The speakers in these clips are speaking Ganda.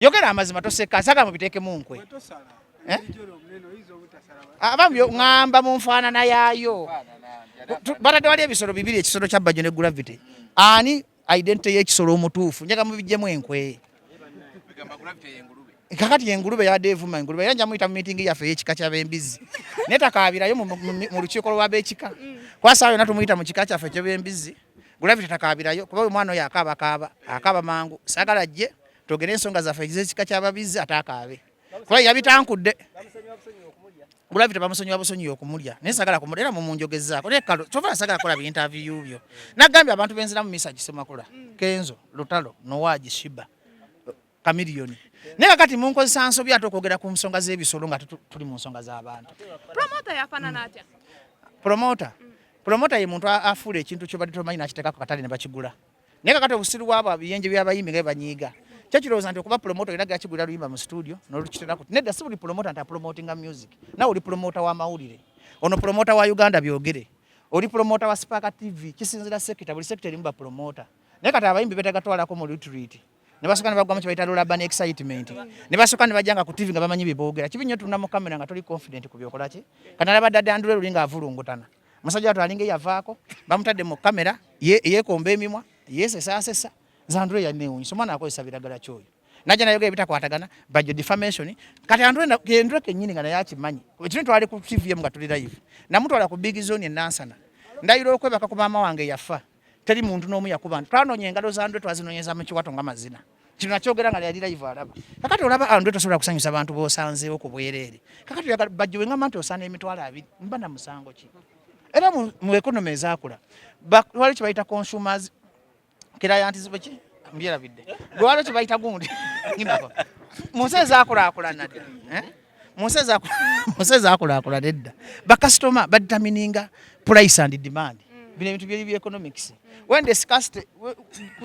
Yogera amazima, toseka, saga mubiteekemu nkwe. Eh? Aba ŋŋamba mu nfaanana yaayo. Batadde wali ebisolo bibiri, ekisolo kya Bajjo ne Gravity. Ani identity y'ekisolo omutuufu? Njaga mubijjemu enkwe. Kakati engulube yabadde evuma engulube, era nja muyita mu meeting yaffe ey'ekika ky'ab'embizzi, naye takaabirayo mu lukiiko lw'ab'ekika, kuba saawa yonna tumuyita mu kika kyaffe eky'eb'embizzi. Gravity takaabirayo, kuba buli mwana oyo akaaba kaaba, akaaba mangu. Saagala ajje twogere ensonga zaffe ez'ekika ky'ababizzi ate akaabe, kuba yabitankudde. Gravity bamusonyiwa busonyiwa okumulya, naye sagala kumulya, era mumunjogezaako. Naye kalo kyova sagala kola bi interview byo. Nagambye abantu benziramu Misa Gisemakula, Kenzo, Lutalo, Nowaji, Shiba, Chameleone, naye kakati munkozesa nsobi ate okwogera ku nsonga z'ebisolo nga tuli mu nsonga z'abantu. Promoter yafaanana atya? Promoter, promoter ye muntu afuula ekintu kyobadde tomanyi nakiteeka ku katale ne bakigula. Naye kakati obusiru bwabo, abiyenje by'abayimbi nga banyiiga, kyekirowooza nti okuba promoter olina gakigulira luyimba mu studio n'olukitera ku. Nedda, si buli promoter nti apromotinga music. Nawe oli promoter w'amawulire, ono promoter wa Uganda Byogere, oli promoter wa Spark TV. Kisinzira sector, buli sector erimu ba promoter. Naye kati abayimbi beetaga twalako mu retreat ne basooka ne bagwamu kye bayita lulaban excitement, ne basooka ne bajja nga ku TV nga bamanyi bye boogera. Kibi nnyo tunda mu kamera nga toli confident ku byokola ki. Kati nalaba Daddy Andrew luli ng'avulungutana, musajja watu alinga eyavaako, bamutadde mu kamera, yeekomba emimwa, yeesesaasesa. Nze Andrew yanneewuunyisa, omwana akozesa biragala kyoyo najja nayogera ebitakwatagana, Bajjo defamation. Kati Andrew Andrew kennyini nga naye akimanyi ekino. Twali ku TV emu nga tuli live, namutwala ku Big Zone e Nansana. Ndayira okwebaka ku maama wange yafa, teri muntu n'omu yakuba. Twanoonya engalo za Andrew, twazinoonyeza mu kiwato nga mazina. Kino nakyogera nga yali live alaba. Kakati olaba Andrew tosobola kusanyusa abantu b'osanzeewo ku bwereere. Kakati oyagala Bajjo we ngamba nti osaana 20,000, mba na musango ki? Era mu economy ezaakula waliwo kye bayita consumers clients, beki mbyerabidde gwe, waliwo kye bayita gundi mu nsi ezaakulaakulana dda, eh? Mu nsi ezaakulaakulana edda, bakasitoma badetermininga price and demand. Bino ebintu byeri bya economics. When the scarcity,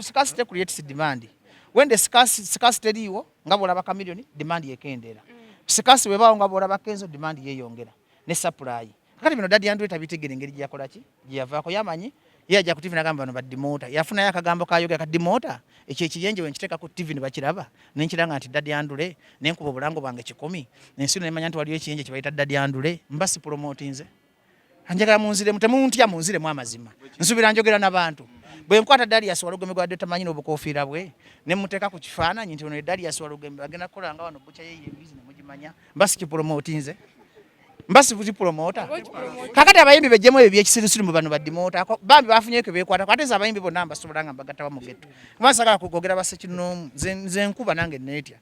scarcity creates demand. When the scarcity eriiwo, nga bwolaba Chameleone, demand yekendeera. Scarcity bwebaawo, nga bwolaba Kenzo, demand yeeyongera ne supply. Kakati bino Daddy Andrew tabitegera engeri gyeyakola ki gyeyavaako. Yamanyi ye ajja ku TV nagamba bano bademoter, yafunayo akagambo kayogera ka demoter. Ekyo ekiyenje we nkiteeka ku TV ne bakiraba, nenkiranga nti Daddy Andrew, nenkuba obulango bwange 100, ensi nemanya nti waliyo ekiyenje kye bayita Daddy Andrew, mba sipromotinze. Anjagala munziremu, temuntya, munziremu amazima. Nsuubira njogera n'abantu. Bwe nkwata Darius Walugembe gwadde tamanyi n'obukofiira bwe, ne muteeka ku kifaananyi nti ono ye Darius Walugembe, agenda kukola nga wano bukya ye embizi ne mugimanya, mba sikipromotinze, mba sikipromota. Kakati abayimbi bejjemu ebyo byekisirusiru mu bano bademoter. Bambi bafunyeeko bekwatako, ate nze abayimbi bonna mbasobola nga mbagattawa mu ghetto, kuba sagala kwogera basekinoomu. Nze nkuba nange neetya.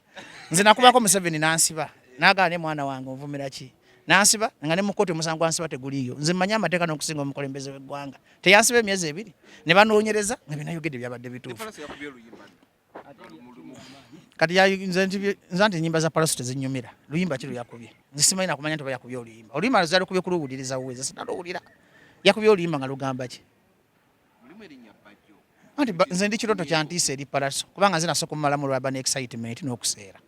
Nze nakubako Museveni nansiba, naagala ne mwana wange onvumira ki, nansiba nga ne mu kkooti omusango gwansiba teguliiyo. Nze mmanyi amateeka n'okusinga omukulembeze w'eggwanga. Teyansiba emyezi 2 ne banoonyereza nga byenayogedde byabadde bituufu. Kati nze nze nti ennyimba za Pallaso tezinyumira. Luyimba ki lwe yakubye? Nze simanyi nakumanya nti oba yakubye oluyimba. Oluyimba zalukubye kuluwuliriza wuwe, nze sinaluwulira. Yakubye oluyimba nga lugamba ki? Anti nze ndi kiroto kyantiisa eri Pallaso, kubanga nze nasooka omumalamu olwaba ne excitement n'okuseera.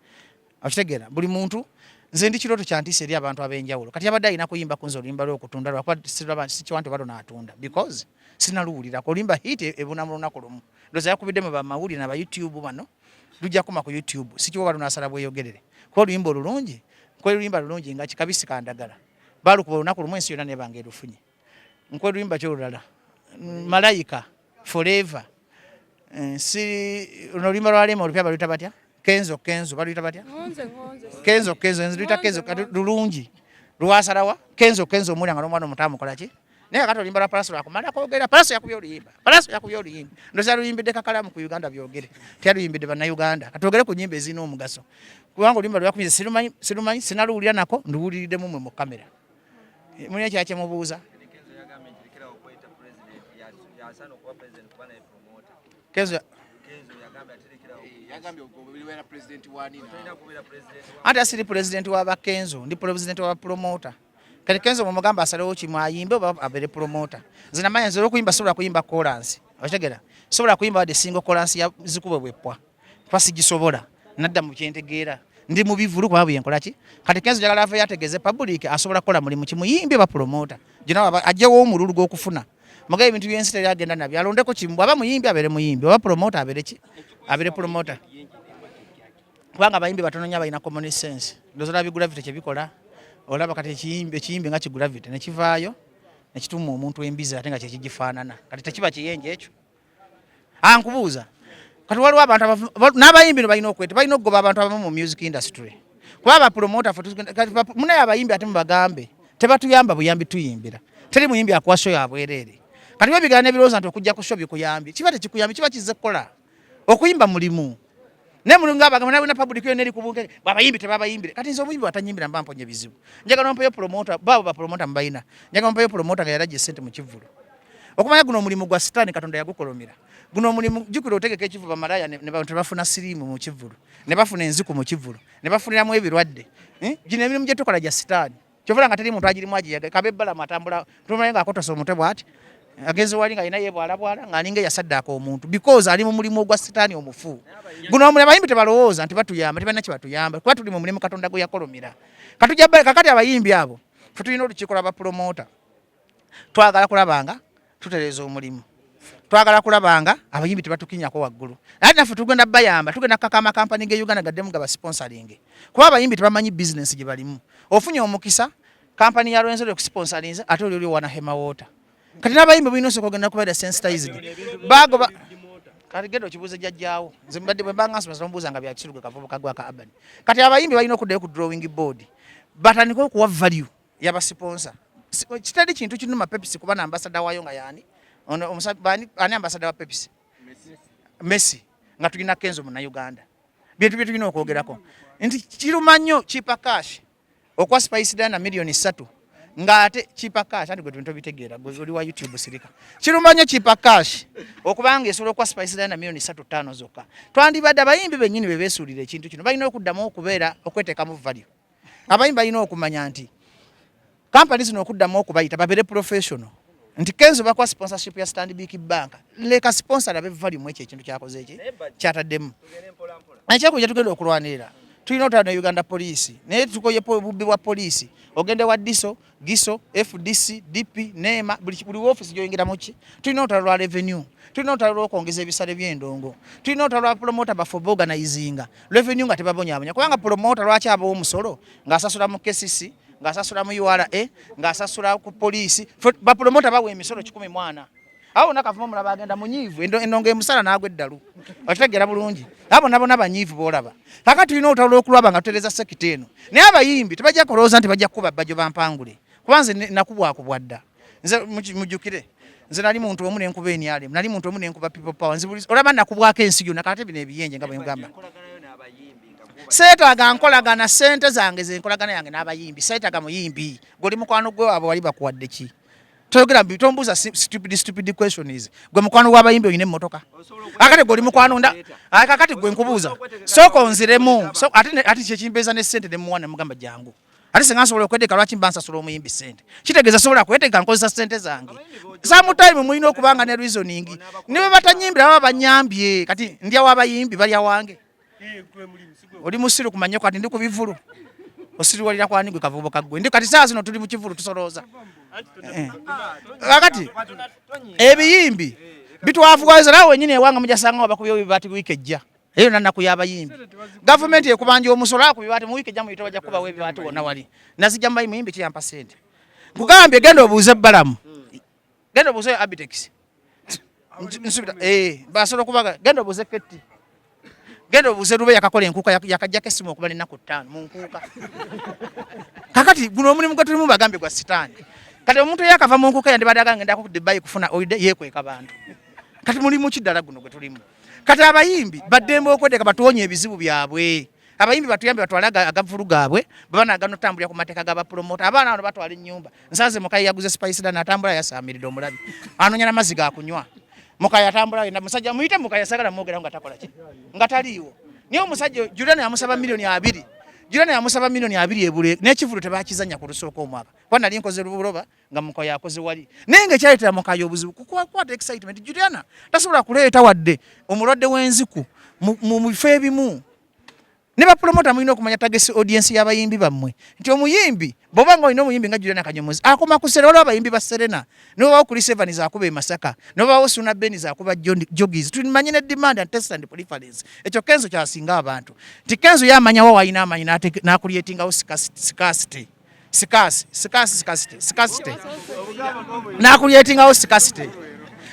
Okitegeera? Buli muntu, nze ndi kiroto kyantiisa eri abantu ab'enjawulo. Kati yabadde alina kuyimba ku nze oluyimba lw'okutunda, lwakuba siraba sikiwa nti oba lunaatunda, because sinaluwulirako. Oluyimba hit ebuna mu lunaku lumu. Ndowooza yakubidde mu bamawulire na ba YouTube bano, lujja koma ku YouTube. Sikiwa oba lunaasala bweyogerere, kuba oluyimba olulungi, nkwe luyimba lulungi nga kikabisi kandagala, balukuba olunaku lumu ensi yonna nebanga erufunye. Nkwe luyimba ki olulala? Malayika Forever. Si luno oluyimba lwa Rema olupya baluyita batya? Kenzo, Kenzo baluyita batya? Ngonze, ngonze. Kenzo, Kenzo, nze luyita Kenzo. Kati lulungi lwasalawa Kenzo, Kenzo omulya nga n'omwana omuto amukola ki. Naye kakati oluyimba lwa Pallaso lwakumala kwogera Pallaso yakubye oluyimba, Pallaso yakubye oluyimba, ndowooza luyimbidde kakalamu ku Uganda Byogere, teyaluyimbidde Bannayuganda. Katwogere ku nyimba ezirina omugaso, kubanga oluyimba lweyakubye sirumanyi, sirumanyi, sinaluwulira nako, nduwuliriddemu mwe mu kamera. Mulina ekirala kyemubuuza? Kenzo yagambye nti lekerawo okweyita president, yasaana okuba president kuba naye promoter. Kenzo? Kenzo yagambye ati lekerawo. Yagambye obeera president wani? Tolina kubeera president wa Anti asiri president wa bakenzo, ndi president wa promoter. Kati Kenzo mumugamba asalewo kimu, ayimbe oba abeere promoter. Nze namanya nze olwokuyimba sobola kuyimba chorus, okitegera? Sobola kuyimba wadde single chorus ya zikube bweppwa, kuba sigisobola. Nadda mu kyentegeera, ndi mu bivulu kuba byenkola ki. Kati Kenzo njagala aveeyo ategeeze public asobola kukola mulimu ki, muyimbi oba promoter. Gino ajjewo omululu gw'okufuna mugabe ebintu byensi teri agenda nabyo, alondeko kimu. Bw'aba muyimbi abeere muyimbi, oba promoter abeere ki, abeere promoter. Kubanga abayimbi batono nnyo abalina common sense. Ndowooza olaba bigravity kye bikola, olaba kati ekiyimbi ekiyimbi nga kigravity ne kivaayo ne kitumma omuntu embizi ate nga kye kigifaanana. Kati tekiba kiyenje ekyo? Ah, nkubuuza. Kati waliwo abantu n'abayimbi no balina okweta, balina okugoba abantu abamu mu music industry. Kuba aba promoter ffe tugenda kati munaye abayimbi ate mubagambe tebatuyamba buyambi tuyimbira. Teri muyimbi akuwa show ya bwereere. Kati bwe bigaana ebirowooza nti okujja ku show bikuyambye, kiba tekikuyambye, kiba kizze kukola. Okuyimba mulimu. Naye mulimu ng'abagamba nawe na public yonna eri ku bunkenke, abayimbi tebabayimbire. Kati nze omuyimbi bw'atanyimbira mba mponye bizibu. Njagala ompeyo promoter, baabo ba promoter mubalina. Njagala ompeyo promoter nga yalajja essente mu kivvulu. Okumanya guno omulimu gwa sitaani Katonda yagukolomera. Guno omulimu jjukira otegeka ekivvulu bamalaaya ne bantu ne bafuna siriimu mu kivvulu, ne bafuna enziku mu kivvulu, ne bafuniramu ebirwadde. Eh? Gino emirimu gye tukola gya sitaani. Kyova olaba nga teri muntu agirimu agiyaga. Kabe Balamu atambula tumulaye nga akotose omutwe bwati. Agenze wali nga alina yebwalabwala ng'alinga eyasaddaaka omuntu because ali mu mulimu ogwa sitaani omufu. Guno omulimu abayimbi tebalowooza nti batuyamba, tebalina kye batuyamba kuba tuli mu mulimu Katonda gwe yakolomera. Katujja kakati abayimbi abo ffe tulina olukiiko lwa bapulomoota. Twagala kulaba nga tutereeza omulimu, twagala kulaba nga abayimbi tebatukinyako waggulu, naye naffe tugenda bayamba, tugenda kukaka amakampani ge Uganda gaddemu gabasponsoringe kuba abayimbi tebamanyi bizinensi gye balimu. Ofunye omukisa kampani ya Rwenzori okusponsorinze ate oli oli owana Hema Water. Kati n'abayimbi bulina osooka ogenda kubeera sensitized bagoba kati genda okibuuze jjajjaawo. Nze mbadde bwe mbanga nsoma tomubuuza nga bya kisiru gwe kavubuka gwe aka Urban. Kati abayimbi balina okuddayo ku drawing board batandike okuwa value yaba sponsor. Kitali kintu kinuma Pepsi kuba na ambassador wayo nga yani ono omusajja ani ambassador wa Pepsi? Messi. Messi nga tulina Kenzo mu Uganda. Bintu bye tulina okwogerako nti kiruma nnyo Chipper Cash okwa Spice Diana milioni 3 ng'ate Chipper Cash anti gwe bintu bitegeera gwe oli wa YouTube sirika. Kiruma nnyo Chipper Cash okubanga esobola okwa Spice Diana milioni 3 5 zokka. Twandibadde abayimbi bennyini be beesuulira ekintu kino balina okuddamu okubeera okweteekamu value. Abayimbi balina okumanya nti kampani zino okuddamu okubayita babeere professional nti Kenzo bakuwa sponsorship ya Stanbic Bank, leka sponsor abe value mu ekyo ekintu kyakoze eki kyataddemu. Ekyokubiri tugenda okulwanirira tulina otala ne Uganda Police, naye tukoye obubbi bwa poliisi. Ogende wa DISO, GISO, FDC, DP, NEMA, buli woofiisi gy'oyingiramu ki tulina olutalo lwa revenue, tulina olutalo lw'okwongeza ebisale by'endongo, tulina olutalo lwa promoter baffe obaorganizinga revenue nga tebabonyabonya, kubanga promoter lwaki abawa omusolo ng'asasula mu KCC, ng'asasula mu URA, ng'asasula ku poliisi. Bapromota bawa emisolo 1,000. Awo wonna Kavuma omulaba agenda munyiivu, endongo emusala n'agwa eddalu. Okitegeera bulungi. Abo nabo n'abanyiivu b'olaba. Kaakati tulina olutalo lw'okulwaba nga tutereeza sekita eno. Naye abayimbi tebajja kulowooza nti bajja kukuba bbajo bampangule. Kuba nze nakubwakubwa dda. Nze mujjukire. Nze nali muntu omu ne nkuba NRM, nali muntu omu ne nkuba People Power. Nze buli olaba nakubwako ensi yonna kati bino ebiyenje nga bwe ngamba. Seetaaga nkolagana, ssente zange ze nkolagana yange n'abayimbi. Seetaaga muyimbi. Gwe oli mukwano gwe abo wali bakuwadde ki? Toyogera mbi, tombuuza stupid, stupid questions. Gwe mukwano gw'abayimbi olina emmotoka. Akati gwe oli mukwano nda, akati gwe nkubuuza. Sooka onziremu. So, ate ate kye kimpeeza ne ssente ne muwa ne mugamba jangu. Ate singa nsobola okwetegeka lwaki mba nsasula omuyimbi ssente? Kitegeeza sobola kwetegeka nkozesa ssente zange. Sometime mulina okuba nga ne reasoning. Ne bwe batanyimbira baba banyambye. Kati ndya w'abayimbi balya wange. Oli musiru kumanya kati ndi ku bivulu. Osiriwalira kwani gwe kavubuka gwe. Ndi kati saa zino tuli mu kivulu tusolooza. Kakati ebiyimbi bitwavuwaza nawe wenyini ewange mujasanga bakubye ebibaati wiiki ejja. Eyo na nnaku y'abayimbi. Gavumenti ekubanja omusolo ako bibaati mu wiiki ejja muyite bajja kubawa ebibaati wonna wali. Nazijja mu muyimbi kiyampa ssente. Nkugambye genda obuuze Balamu. Genda obuuze Abitex. Nsubira basobola okubaga genda obuuze Ketti. Genda obuuze Lube yakakola enkuuka yakajjako essimu okumala ennaku 5 mu nkuuka. Kakati guno omulimu gwe tulimu bagambye gwa sitaani. Kati omuntu eyakava mu nkuuka yandibadde agamba ngendako ku Dubai kufuna oide yeekweka bantu. Kati mulimu ki ddala guno gwe tulimu? Kati abayimbi baddembe okweteka batuwonye ebizibu byabwe. Abayimbi batuyambe batwale agavulu gaabwe bwe banaagana otambulira ku mateeka g'abapromota. Abaana bano batwala ennyumba. Nsanze Mukayi yaguze Spice Diana atambula yasaamiridde omulabi. Anoonya n'amazzi ga kunywa. Mukayi atambula yenna musajja muyite Mukayi asagala mwogeraho nga takola ki? Nga taliiwo. Naye omusajja Juliana yamusaba milioni 20. Juliana yamusaba milioni 20 ebule n'ekivulu tebakizannya ku lusooka omwaka. Kuba nali nkoze lubuloba nga Mukayi akoze wali. Naye nga ekyaleetera Mukayi obuzibu kukwata excitement. Juliana tasobola kuleeta wadde omulwadde w'enziku mu bifo ebimu. Ne bapromota mulina okumanya target audience y'abayimbi bammwe nti omuyimbi bw'oba nga olina omuyimbi nga Juliana Kanyomozi akoma ku Serena, waliwo abayimbi ba Serena, nobawo Chris Evans akuba e Masaka, nobawo Suna Benz akuba Joggies. Tumanye ne demand and taste and preference. Ekyo Kenzo kyasinga abantu nti Kenzo yamanyawo walina amaanyi n'acreatingawo scarcity scarcity scarcity n'acreatingawo scarcity.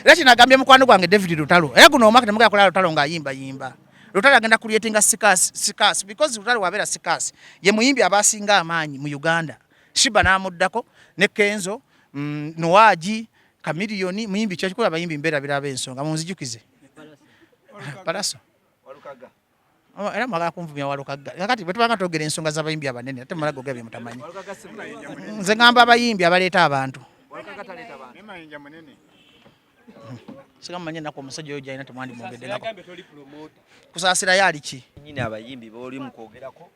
Era kinagambye mukwano gwange David Lutalo, era guno omwaka temugenda kulaba Lutalo ng'ayimbayimba. Lutalo agenda creatinga scarce because Lutalo wabeera scarce ye muyimbi abasinga amaanyi mu Uganda. Sheebah n'amuddako ne Kenzo, Nwagi, Chameleone, muyimbi kyekikola abayimbi mbeerabira ab'ensonga munzijukize. Palaso. Walukaga. Oh, era mwagala kunvumya Walukagga. Kakati bwe tubanga twogera ensonga z'abayimbi abanene ate mumala gogera bye mutamanyi. Walukaga si muyimbi. Nze ngamba abayimbi abaleeta abantu. Walukaga taleeta bantu. Ne Mayinja munene. Singa mumanyi ennaku omusajja oyo gy'alina temwandimwogedde. Yagambye toli promoter. Kusaasira yo ali ki? Nyini abayimbi b'oli mu kwogerako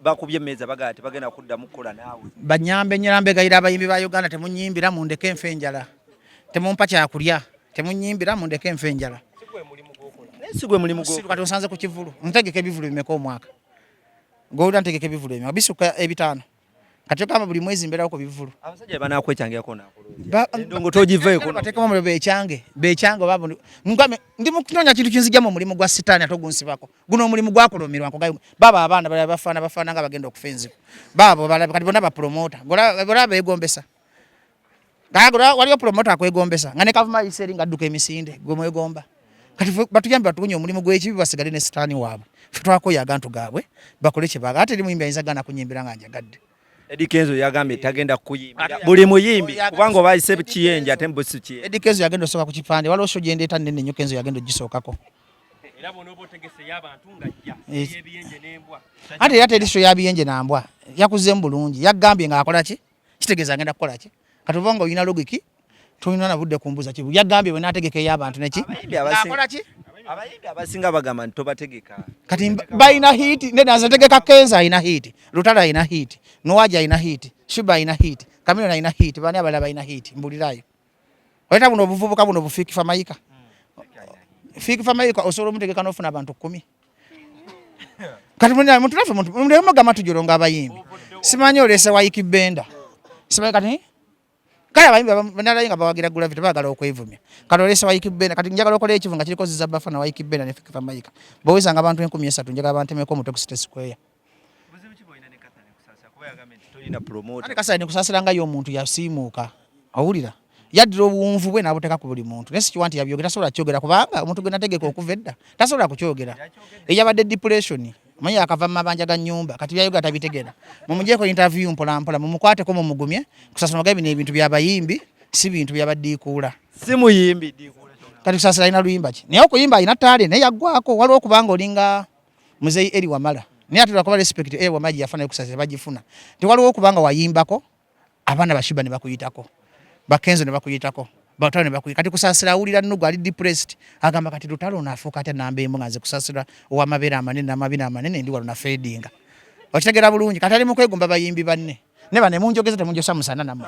bakubye emmeeza bagamba tebagenda kuddamu kukola naawe. Banyambe nnyo mbegayira abayimbi ba Uganda, temunyimbira mundeke enfe enjala. Temumpa kyakulya, temunyimbira mundeke enfe enjala. Naye si gwe mulimu Siru gwo. kati osanze ku kivulu. Ntegeka ebivulu bimeka omwaka? Gowulira ntegeka ebivulu ebimeka bisukka 5. Kati ogamba buli mwezi mbeerawo ku bivulu. Abasajja banaakwecangirako naakola otya? Endongo togiveeko. Bateekemu omuliro beekyange, beekyange oba ngambe ndi mu kunoonya kintu kinzigyamu omulimu gwa sitaani ate ogunsibako. Guno omulimu gwakulumirwa nkugayo. Baaba abaana balala bafaana bafaana nga bagenda okufa enziku. Baabo balabe kati bonna bapromota. Gola beegombesa. Gagora waliwo promota akwegombesa nga ne kavuma ayise eri ng'adduka emisinde gwe mwegomba. Kati ffe batuyambe batuwonye omulimu gw'ekibi basigale ne sitaani waabwe. Ffe twakoye agantu gaabwe bakole kye baagala. Ate eri muyimbi ayinza gaana kunyimbira nga njagadde. Eddy Kenzo yagambye tagenda kukuyimbira buli muyimbi kubanga oba ayise kiyenje ate mbu si kiyenje. Eddy Kenzo yagenda osooka ku kipande, waliwo show gye ndeeta nnene nnyo Kenzo yagenda ogisookako. Era bw'onooba otegeseyo abantu ng'ajja ey'ebiyenje n'embwa. Ate era teri show ya biyenje na mbwa, yakuzeemu bulungi, yagambye ng'akola ki? Kitegeeza agenda kukola ki? Kati oba nga olina logic tolina na budde kumbuuza kibu. Yagambye bwe naategeka ey'abantu neki? Ng'akola ki? Abayimbi abasinga bagamba nti tobategeka. Kati balina hit, nedda nze ntegeka Kenzo alina hit, Lutalo alina hit, Nwagi alina hit, Sheebah alina hit, Chameleone alina hit, bani abalala balina hit, mbulirayo. Oleeta buno obuvubuka buno bufiiki famayika. Fiiki famayika osobola omutegeka n'ofuna abantu 10. Kati muntu naffe muntu muleme mugamba tujolonga abayimbi. Simanyi oleese wa Ykee Benda. Simanyi kati kale abayimbi nalaye nga bawagira Gravity baagala okwevumya. Kati oleese wa Ykee Benda, kati njagala okole ekivu nga kiriko Ziza Bafana wa Ykee Benda ne Fik Fameica. Bw'owezanga abantu 3000 njagala bantemeko omutwe ku City Square. Buzibu ki bw'olina ne Catherine Kusaasira kuba yagambye nti tolina promoter. Ate Catherine Kusaasira nga ye omuntu yasiimuuka. Owulira? Yaddira obuwunvu bwe n'abuteeka ku buli muntu. Naye si kiwa nti yabyogera, tasobola kukyogera kubanga omuntu gwe nategeka okuva edda tasobola kukyogera. Eyabadde depression, omanyi akava mu mabanja ga nnyumba, kati byayogera tabitegera. Mumugyeko interview mpola mpola, mumukwateko mumugumye, Kusaasira mugambe bino ebintu by'abayimbi, si bintu by'abaddiikuula. Si muyimbi ddiikuula. Kati Kusaasira alina luyimba ki? Naye okuyimba alina talent naye yaggwaako. Waliwo okubanga olinga Muzeeyi Elly Wamala. Naye ate lwakuba respect Elly Wamala gye yafa naye Kusaasira bagifuna. Nti waliwo okubanga wayimbako, abaana ba Sheebah ne bakuyitako, ba Kenzo ne bakuyitako, Lutalo ne bakuyitako. Kati Kusaasira awulira nnugu, ali depressed. Agamba kati Lutalo ono afuuka atya namba emu nga nze Kusaasira ow'amabeere amanene n'amabina amanene ndi wano na fadinga. Okitegeera bulungi. Kati ali mu kwegomba bayimbi banne. Ne bano munjogeza temunjosa musana nammwe.